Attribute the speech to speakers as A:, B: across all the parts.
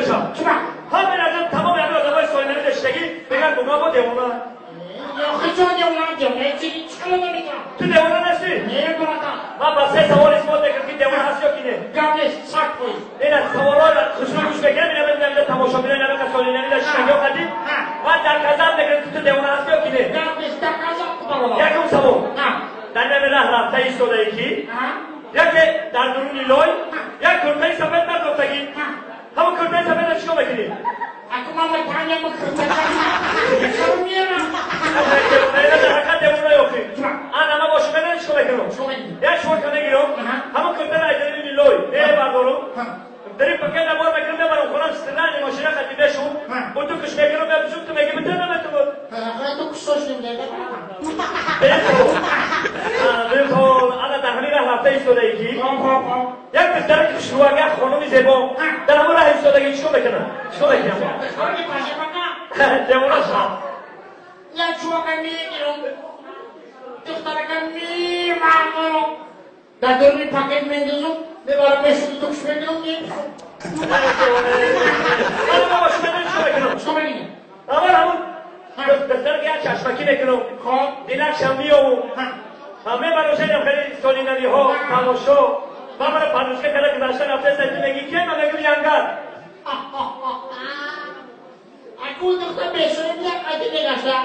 A: мешам.
B: Чима?
A: Ҳамин азам тамоми ҳамин одамои соли нави доштагӣ мегӯянд бо мо девона.
B: Ё девона девона чи чикала намегам.
A: Ту девона нестӣ?
B: Не, братан.
A: Ман ба се савол исбот мекунам, ки девона ҳаст ё ки не.
B: Гап нест, 100%.
A: Ина саволҳоро хушрӯ гӯш мекунам, ина мебинам, тамошобино, ина меқа соли нави доштагиҳо қадим. Ман доказать мекунам, ки ту девона ҳастӣ ё ки не.
B: Гап нест, доказать бародар.
A: Якум савол. Дар нами раҳ рафта истодаӣ, ки яке дар дуруни лой як куртаи сафед партофтагӣ. Ҳамон куртаи сафедро чикор мекунӣ?
B: Аку мама таня ма курта чаро мерам?
A: Дар ҳақиқат девона ёфтӣ. Ана ман бошум, медонӣ чикор мекунам? Як шорка мегирам, ҳамон куртаро аз даруни лой мебардорам, дари пакет набор мекунам, мебарам хонам, сирани мошина қати мешум, утукш мекунам, мепӯшум, ту мегӣ битен наметавон.
B: Ту кушош немеда.
A: Бехол, ана дар ҳамин раҳ рафта истодаӣ, ки як духтари хушрӯак, як хонуми зебо дар ҳамон раҳ истодагӣ, чикор мекунам? Чикор мекунам? Девона шудам.
B: Як чувака мегирам, духтарака мемардорам, дар дуруни пакет мендозам, мебарам, мешум, тукш мекунам, мепӯшам.
A: Ана ман бошум, медонӣ чикор мекунам?
B: Чикор мекунӣ?
A: Аввал ҳамон духтарака як чашмакӣ мекунам, дилакшам меёвум, мебарам шайдам хеле соли навиҳо тамошо, ман мара подружка када гузашта рафта, ту мегӣ ке, ман мегӯм янгар.
B: Аку духтар бешоим як қади мегашта.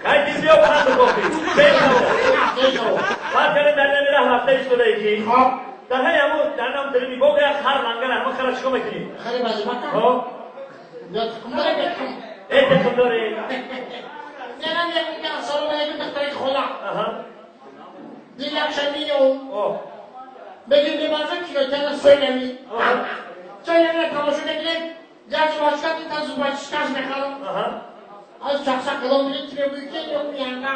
A: Хай, биё, панду кофӣ. Бесавол. Фарз кардем, дар нами раҳ рафта истодаӣ, ки дар ҳай ҳамун дар нам даруни боғ як хар лангар, ҳамон хара чикор мекунӣ?
B: Хари вазифака? Ё тухм дора, бетухм?
A: Э, тухм дорӣ.
B: Мерам, мегӯм, ки ассалому алайкум, духтари хола. Дилакша меёвум. Бегим, бебарза кинотеатр сойлави. Сойлавира тамошо мекунем, як зубачка, та зубачкаш мехарам. Аз чақчақ калом мегӯем, ки мегӯӣ, ки ё янга.